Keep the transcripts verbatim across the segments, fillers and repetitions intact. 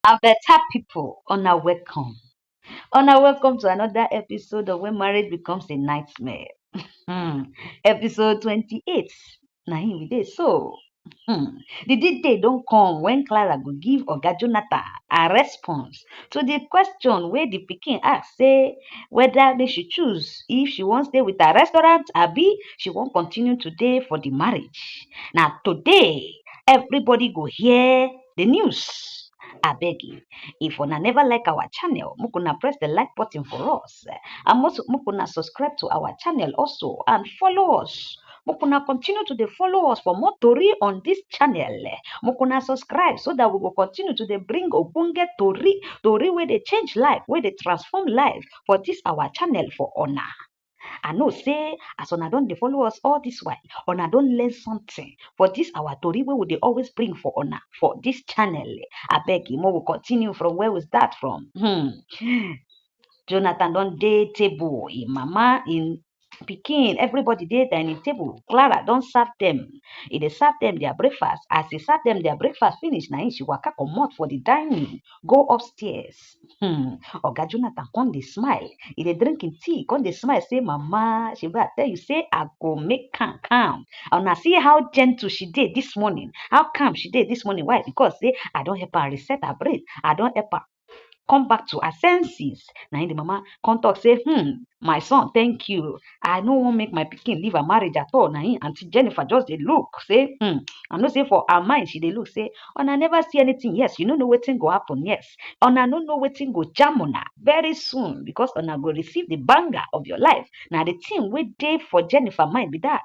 A better people, una welcome. Una welcome to another episode of When Marriage Becomes a Nightmare. Hmm. Episode twenty-eight. Na him we dey so. Hmm. The day day don come when Clara go give Oga Jonathan a response to the question wey the pikin ask, say whether make she choose if she wan stay with her restaurant, abi she wan continue to dey for the marriage. Na today everybody go hear the news. Abeg, if una never like our channel, make una press the like button for us. And most make una subscribe to our channel also and follow us. Make una continue to dey follow us for more tori on this channel. Make una subscribe so that we go continue to dey bring ogbonge tori, tori wey dey change life, wey dey transform life for this our channel for una. I know say as una don dey follow us all this while, una don learn something for this our tori wey we dey always bring for una for this channel. Abeg, make we continue from where we start from. Hmm. Jonathan don dey table, him mama, him pikin, everybody dey dining table. Clara don serve them. E dey serve them their breakfast. As e serve them their breakfast finish, na him she waka comot for the dining, go upstairs. Hmm. Oga Jonathan come dey smile. E dey drink him tea, come dey smile, say, "Mama, shebi I tell you say I go make am calm." Una see how gentle she dey this morning, how calm she dey this morning. Why? Because say I don help her reset her brain. I don help her come back to her senses. Na him the mama come talk say, "Hmm, my son, thank you. I no wan make my pikin leave her marriage at all." Na him Auntie Jennifer just dey look, say, hmm, I know say for her mind, she dey look, say, "Una never see anything. Yes, you no know wetin go happen. Yes, una no know wetin go jam una very soon, because una go receive the banger of your life." Na the thing wey dey for Jennifer mind be that.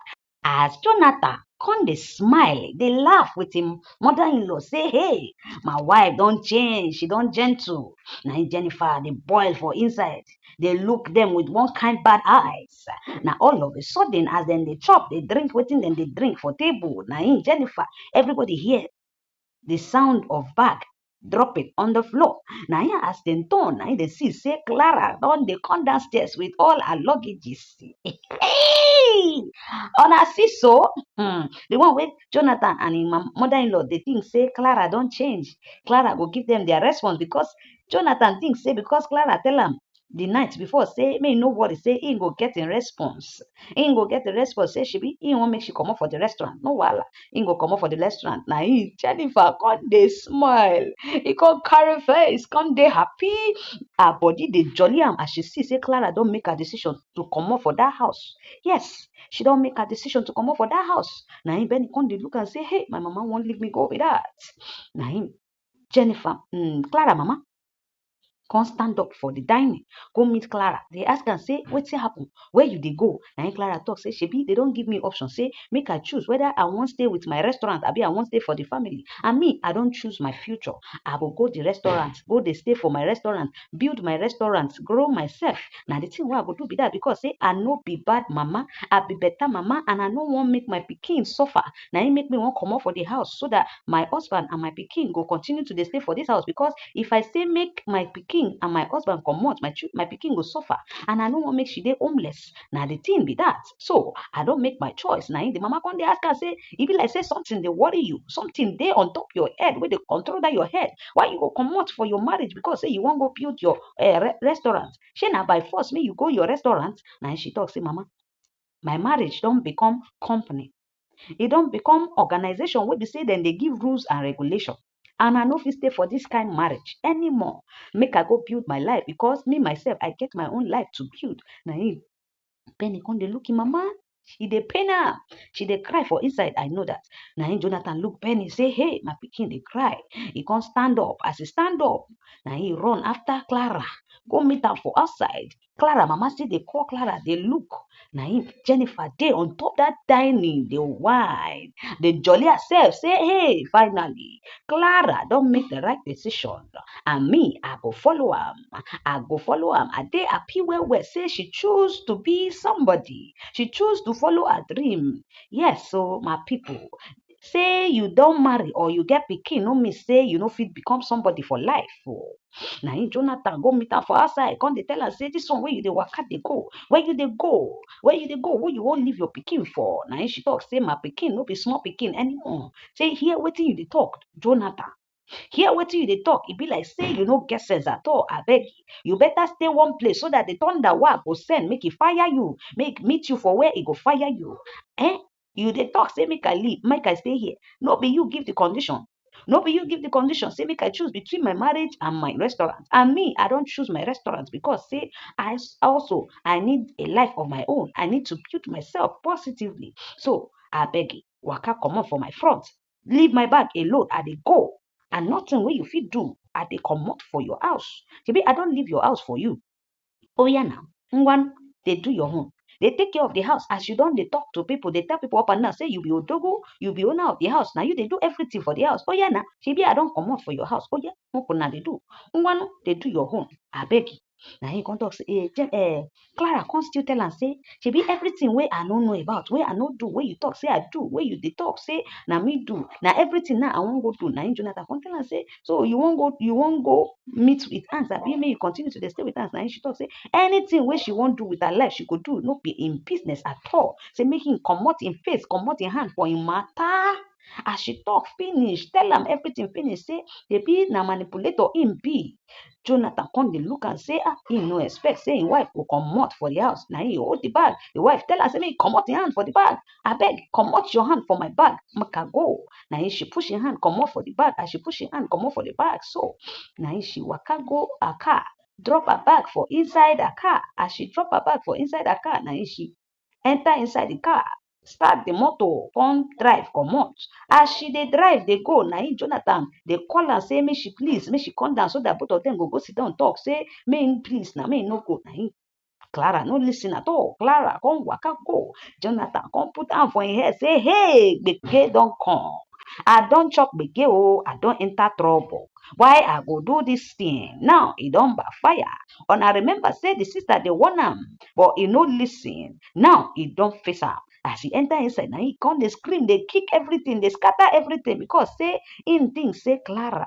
As Jonathan come dey smile, dey laugh with him mother-in-law, say, "Hey, my wife don change, she don gentle." Na him Jennifer dey boil for inside, dey look them with one kind bad eyes. Na all of a sudden, as dem dey chop, dey drink wetin dem dey drink for table, na him Jennifer, everybody hear the sound of bag dropping on the floor. Na him as dem turn, na him dey see say Clara don dey come downstairs with all her luggages. Una see so? Hmm. The one wey Jonathan and him mam-, mother-in-law dey think say Clara don change, Clara go give them their response, because Jonathan think say because Clara tell am the night before say make he no worry, say he go get a response. He go get a response, say shebi he wan make she comot for the restaurant. No wahala, he go comot for the restaurant. Na him Jennifer come dey smile. He come carry face, come dey happy. Her body dey jolly am as she see say Clara don make her decision to comot for that house. Yes, she don make her decision to comot for that house. Na him Benny come dey look and say, "Hey, my mama wan leave me go be that." Na him Jennifer, mm, Clara mama come stand up for the dining, go meet Clara. They ask am say, "Wetin happen? Where you dey go?" Na him Clara talk say, "Shebi they don give me option, say make I choose whether I wan stay with my restaurant, abi I wan stay for the family. And me, I don choose my future. I go go the restaurant, go dey stay for my restaurant, build my restaurant, grow myself. Na the thing wey I go do be that, because say I no be bad mama, I be better mama, and I no wan make my pikin suffer. Na him make me wan comot for the house, so that my husband and my pikin go continue to dey stay for this house, because if I say make my pikin and my husband comot, my chil-, my pikin go suffer, and I no wan make she dey homeless. Na the thing be that. So I don make my choice." Na him the mama come dey ask am say, "E be like say something dey worry you, something dey on top your head wey dey control that your head. Why you go comot for your marriage because say you wan go build your, eh, re-, restaurant? Shey na by force make you go your restaurant?" Na him she talk say, "Mama, my marriage don become company. E don become organization wey be say dem dey give rules and regulation. And I no fit stay for this kind marriage anymore. Make I go build my life, because me myself, I get my own life to build." Na him Penny come dey look him mama. She dey pain her. She dey cry for inside. I know that. Na him Jonathan look Penny, say, "Hey, my pikin dey cry." He come stand up. As he stand up, na him run after Clara, go meet am for outside. Clara mama still dey call Clara, dey look. Na him Jennifer dey on top that dining, dey whine, dey jolly herself, say, "Hey, finally, Clara don make the right decision. And me, I go follow am. I go follow am. I dey happy well well say she choose to be somebody. She choose to follow her dream." Yes, so my people, say you don marry or you get pikin no mean say you no fit become somebody for life o. Na him Jonathan go meet am for outside, come dey tell am say, "This one wey you dey waka dey go, where you dey go? Where you dey go? Who you wan leave your pikin for?" Na him she talk say, "My pikin no be small pikin anymore." Say, "Hear wetin you dey talk, Jonathan. Hear wetin you dey talk, e be like say you no get sense at all. Abeg, you better stay one place so that the thunder wey I go send make e fire you, make meet you for where e go fire you. Eh? You dey talk say make I leave, make I stay here. No be you give the condition. No be you give the condition say make I choose between my marriage and my restaurant. And me, I don choose my restaurant because say I s- also, I need a life of my own. I need to build myself positively. So abeg, waka comot for my front. Leave my bag alone. I dey go. And nothing wey you fit do, I dey comot for your house. Shebi I don leave your house for you. Oya now, ngwan, dey do your own. Dey take care of the house. As you don dey talk to people, dey tell people up and down say you be odogo, you be owner of the house. Now you dey do everything for the house. Oya now, shebi I don comot for your house. Oya, make una dey do. Ngwan, dey do your own. Abeg. Now he come talk say, eh, Je- eh, Clara come still tell am say, shebi everything wey I no know about, wey I no do, wey you talk say I do, wey you dey talk say na me do, na everything now I wan go do. Na him Jonathan come tell am say, so you wan go, you wan go meet with Hans, abi make you continue to dey stay with Hans? Na him she talk say anything wey she wan do with her life, she go do. No be im business at all. Say make him comot im face, comot im hand for im matter. As she talk finish, tell am everything finish, say dey be na manipulator im be. Jonathan come dey look am say, ah, he no expect say him wife go comot for the house. Na him hold the bag. The wife tell am say make he comot him hand for the bag. Abeg, comot your hand for my bag, make I go. Na him she push him hand comot for the bag. As she push him hand comot for the bag, so na him she waka go her car, drop her bag for inside her car. As she drop her bag for inside her car, na him she enter inside the car, start the motor, come drive comot. As she dey drive dey go, na him Jonathan dey call am say make she please, make she come down so that both of them go go sit down talk. Say make him please, na make him no go. Na him Clara no listen at all. Clara come waka go. Jonathan come put hand for him head say, hey, gbege don come. I don chop gbege o, I don enter trouble. Why I go do this thing? Now e don backfire. Una remember say the sister dey warn am, but e no listen. Now e don face am. As e enter inside, na e come dey scream, dey kick everything, dey scatter everything because say im think say Clara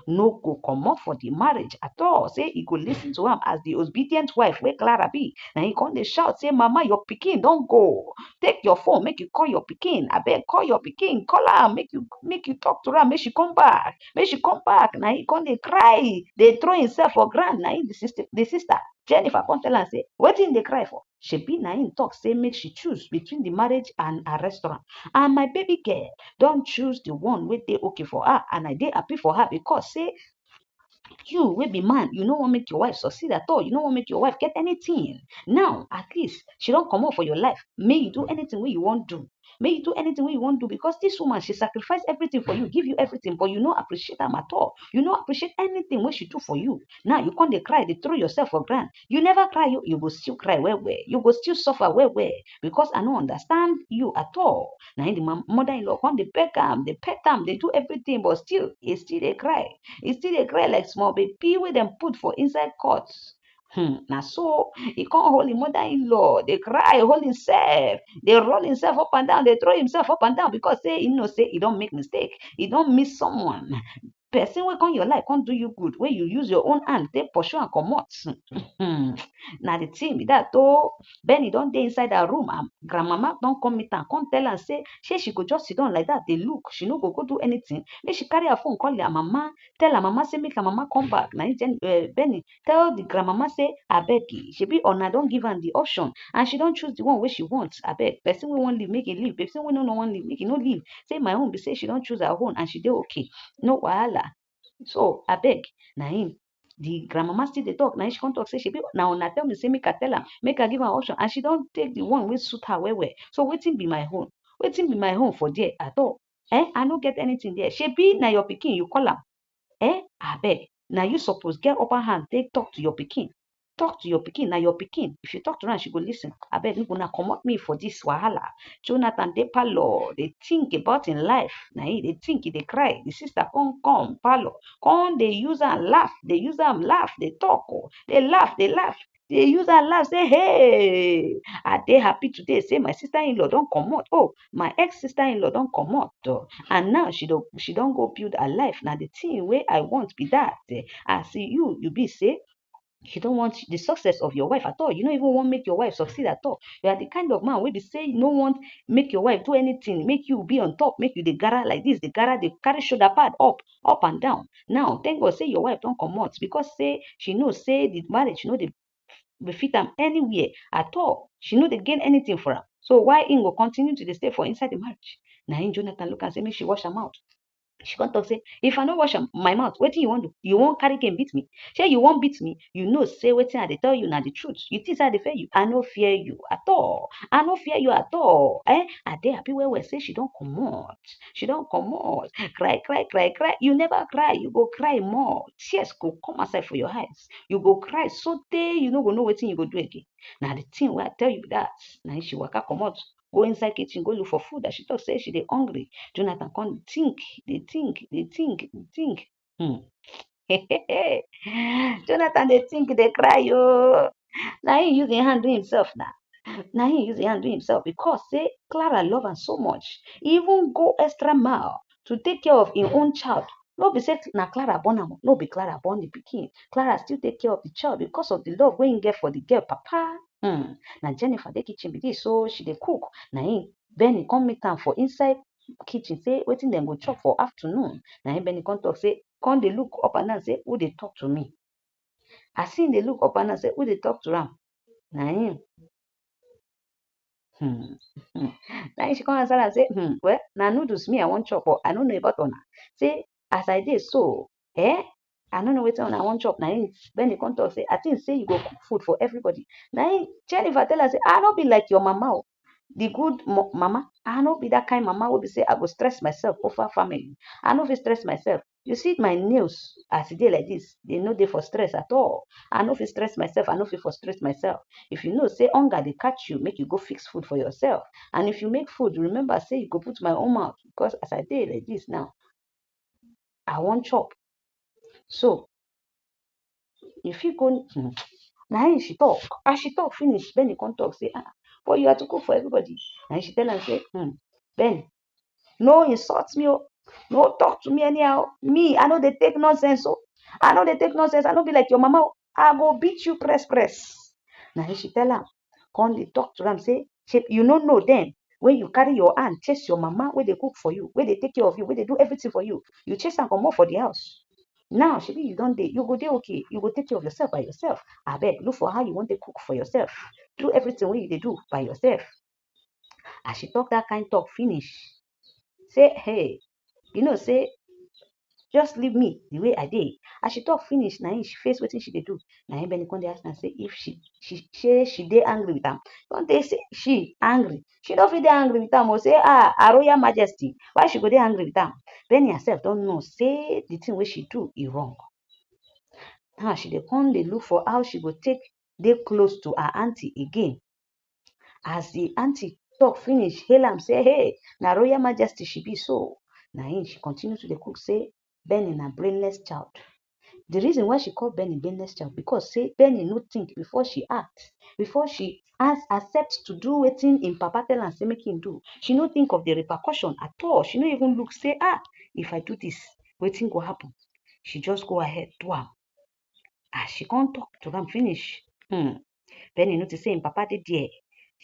no go comot for the marriage at all. Say e go listen to am as the obedient wife wey Clara be. Na e come dey shout say, mama, your pikin don go. Take your phone, make you call your pikin. Abeg, call your pikin, call am, make you make you talk to am, make she come back, make she come back. Na e come dey cry, dey throw himself for ground. Na e the sister, the sister Jennifer come tell am say, wetin dey cry for? Shebi na him talk say make she choose between the marriage and her restaurant. And my baby girl don choose the one wey dey okay for her, and I dey happy for her because say you wey be man, you no wan make your wife succeed at all. You no wan make your wife get anything. Now at least she don comot for your life. Make you do anything wey you wan do. Make you do anything wey you wan do because this woman, she sacrifice everything for you, give you everything, but you no appreciate am at all. You no appreciate anything wey she do for you. Now you come dey cry, dey throw yourself for ground. You never cry, you, you go still cry well well. You go still suffer well well because I no understand you at all. Na him the mother-in-law come dey beg am, dey pet am, dey do everything, but still, e still dey cry. E still dey cry like small baby wey dem put for inside cot. Hmm, na so e come hold him mother-in-law, dey cry, hold himself, dey roll himself up and down, dey throw himself up and down because say e know say e don make mistake, e don miss someone. Person wey come your life come do you good, wey you use your own hand take pursue am comot. Hmm, na the thing be that o. Benny don dey inside her room, and grandmama don come meet am, come tell am say shey she go just sit down like that dey look, she no go go do anything? Make she carry her phone call her mama, tell her mama say make her mama come back. Na him Jen- eh, Benny tell the grandmama say, abeg, shebi una don give am the option and she don choose the one wey she want. Abeg, person wey wan leave, make e leave. Person wey no no wan leave, make e no leave. Say my own be say she don choose her own and she dey okay. No wahala. So abeg, na him the grandmama still dey talk. Na him she come talk say, shebi na una tell me say make I tell am, make I give am option, and she don take the one wey suit her well well. So wetin be my own? Wetin be my own for there at all? Eh, I no get anything there. Shebi na your pikin you call am? Eh, abeg, na you suppose get upper hand take talk to your pikin. Talk to your pikin, na your pikin. If you talk to am, she go listen. Abeg, make una comot me for this wahala. Jonathan dey parlour, dey think about him life. Na him dey think, he dey cry. The sister come come parlour, come dey use am laugh, dey use am laugh, dey talk o, dey laugh, dey laugh. Dey use am laugh say, hey, I dey happy today say my sister-in-law don comot. Oh, my ex sister-in-law don comot o, and now she don, she don go build her life. Na the thing wey I want be that. Eh, as you, you be say You don't want the success of your wife at all. You don't even want make your wife succeed at all. You are the kind of man wey be say you no want make your wife do anything, make you be on top, make you dey gara like this, dey gara, dey carry shoulder pad up, up and down. Now, thank God say your wife don comot, because say she know say the marriage no dey befit am anywhere at all. She no dey gain anything for am. So why im go continue to dey stay for inside the marriage? Na im Jonathan look and say make she wash her mouth. She come talk say, "If I no wash am, my mouth, wetin you wan do? You wan carry cane beat me? Shey you wan beat me? You know say wetin I dey tell you na the truth. You think say I dey fear you? I no fear you at all. I no fear you at all." Eh? I dey happy well well say she don comot. She don comot. Cry, cry, cry, cry. You never cry. You go cry more. Tears go come outside for your eyes. You go cry so tey you no go know wetin you go do again. Na the thing wey I tell you be that. Na im she waka comot, go inside kitchen, go look for food. As she talk say she dey hungry, Jonathan come think, dey think, dey think, dey think. Hmm. Jonathan dey think, dey cry o. Na him use him hand do himself na. Na him use him hand do himself, because say Clara love am so much. He even go extra mile to take care of him own child. No be say na Clara born am, no be Clara born the pikin. Clara still take care of the child because of the love wey him get for the girl papa. Hmm. Na Jennifer dey kitchen be this, so she dey cook. Na him Benny come meet am for inside kitchen, say wetin dem go chop for afternoon. Na him Benny come talk say, come dey look up and down, say, "Who dey talk to me?" As him dey look up and down, say, "Who dey talk to am?" Na him. Hmm. Na him she come answer am say, "Hmm, well, na noodles me I wan chop, but I no know about una." Say, "As I dey so, eh, I no know wetin una wan chop." Na him Benny come talk say, "I think say you go cook food for everybody." Na him Jennifer tell her say, "I no be like your mama o. The good mo- mama, I no be that kind mama wey be say I go stress myself over family. I no fit stress myself. You see my nails as e dey like this, they no dey for stress at all. I no fit stress myself, I no fit frustrate myself. If you know say hunger dey catch you, make you go fix food for yourself. And if you make food, remember say you go put my own mouth, because as I dey like this now, I wan chop. So you fit go." Hmm. Na him she talk. As she talk finish, Benny come talk say, "Ah, but you are to cook for everybody." Na him she tell am say, "Hmm, Benny, no insult me o. No talk to me anyhow. Me, I no dey take nonsense o. I no dey take nonsense. I no be like your mama o. I go beat you press press." Na him she tell am. Come dey talk to am say, "Shey you no know then, when you carry your hand chase your mama wey dey cook for you, wey dey take care of you, wey dey do everything for you, you chase am comot for the house. Now shebi you don dey, you go dey okay. You go take care of yourself by yourself. Abeg, look for how you wan take cook for yourself. Do everything wey you dey do by yourself." As she talk that kind talk finish, say, "Hey, you know say just leave me the way I dey." As she talk finish, na him she face wetin she dey do. Na him Benny come dey ask am say if she she say she dey angry with am. Come dey say she angry. She no fit dey angry with am o. Say, "Ah, Her Royal Majesty, why she go dey angry with am?" Benny herself don know say the thing wey she do e wrong. Now she dey come dey look for how she go take dey close to her aunty again. As the aunty talk finish, hail am say, "Hey, na Royal Majesty she be so." Na him she continue to dey cook say Benny na brainless child. The reason why she call Benny brainless child, because say Benny no think before she act, before she as accept to do wetin im papa tell am say make him do. She no think of the repercussion at all. She no even look say, "Ah, if I do this, wetin go happen?" She just go ahead do am. As she come talk to am finish, hmm, Benny notice say im papa dey there.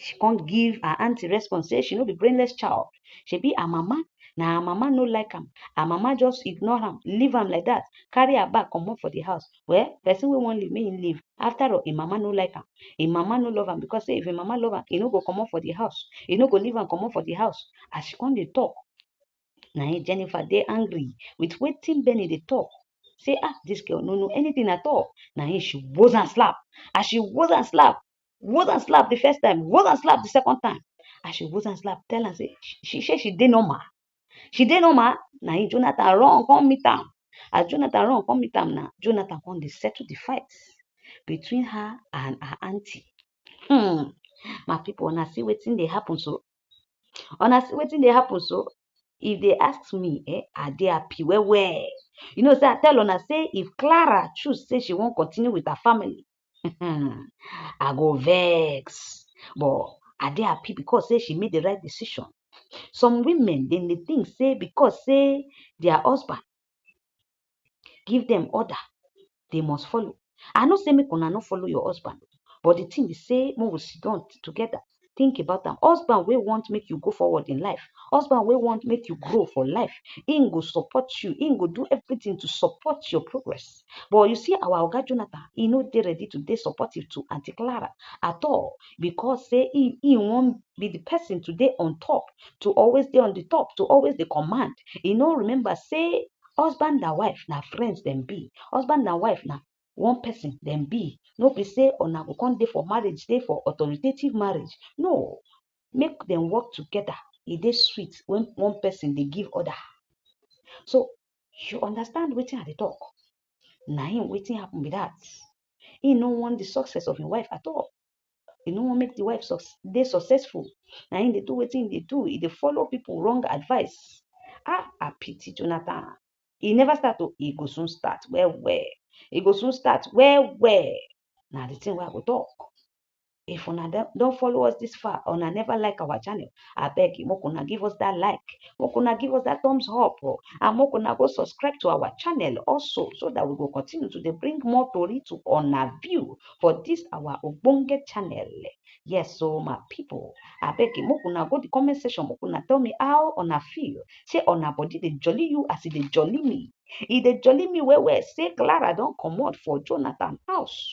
She come give her aunty response say she no be brainless child. Shebi her mama, na her mama no like am. Her mama just ignore am, leave am like that, carry her bag comot for the house. Well, person wey wan leave, make him leave. After all, im mama no like am. Im mama no love am, because say if im mama love am, e no go comot for the house. E no go leave am comot for the house. As she come dey talk, na him Jennifer dey angry with wetin Benny dey talk. Say, "Ah, this girl no know anything at all." Na him she woz and slap. As she woz and slap, woz and slap the first time, woz and slap the second time. As she woz and slap, tell am say she, she say she dey normal. She dey normal. Na him Jonathan run come meet am. As Jonathan run come meet am now, Jonathan come dey settle the fight between her and her aunty. Hmm. My people, una see wetin dey happen so? Una see wetin dey happen so? If they ask me, eh, I dey happy well well. You know say I tell una say if Clara choose say she wan continue with her family, I go vex. But I dey happy because say she made the right decision. Some women, dem dey think say because say their husband give them order, they must follow. I know say make una no follow your husband, but the thing be say make we sit down together, think about am. Husband wey want make you go forward in life, husband wey want make you grow for life, im go support you, im go do everything to support your progress. But you see, our oga Jonathan, he no dey ready to dey supportive to Auntie Clara at all, because say he he wan be the person to dey on top, to always dey on the top, to always dey command. He no remember say husband and wife na friends dem be. Husband and wife na one person dem be. No be say una go come dey for marriage, dey for authoritative marriage. No, make dem work together. E dey sweet when one person dey give other. So you understand wetin I dey talk? Na him wetin happen be that. He no want the success of him wife at all. He no wan make the wife suc- dey successful. Na him dey do wetin he dey do. He dey follow people wrong advice. Ah, I pity Jonathan. He never start o. He go soon start well well. He go soon start well well. Na the thing wey I go talk. If una don- don follow us this far, una never like our channel, abeg, make una give us that like, make una give us that thumbs up, oh, and make una go subscribe to our channel also, so that we go continue to dey bring more tori to una view for this our ogbonge channel. Yes, so my people, abeg, make una go the comment section, make una tell me how una feel. Say una body dey jolly you as e dey jolly me. E dey jolly me well well say Clara don comot for Jonathan house.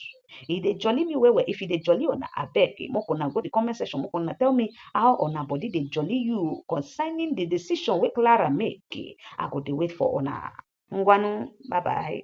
E dey jolly me well well. If e dey jolly una, abeg, make una go the comment section, make una tell me how una body dey jolly you concerning the decision wey Clara make. I go dey wait for una. Ngwanu, bye bye.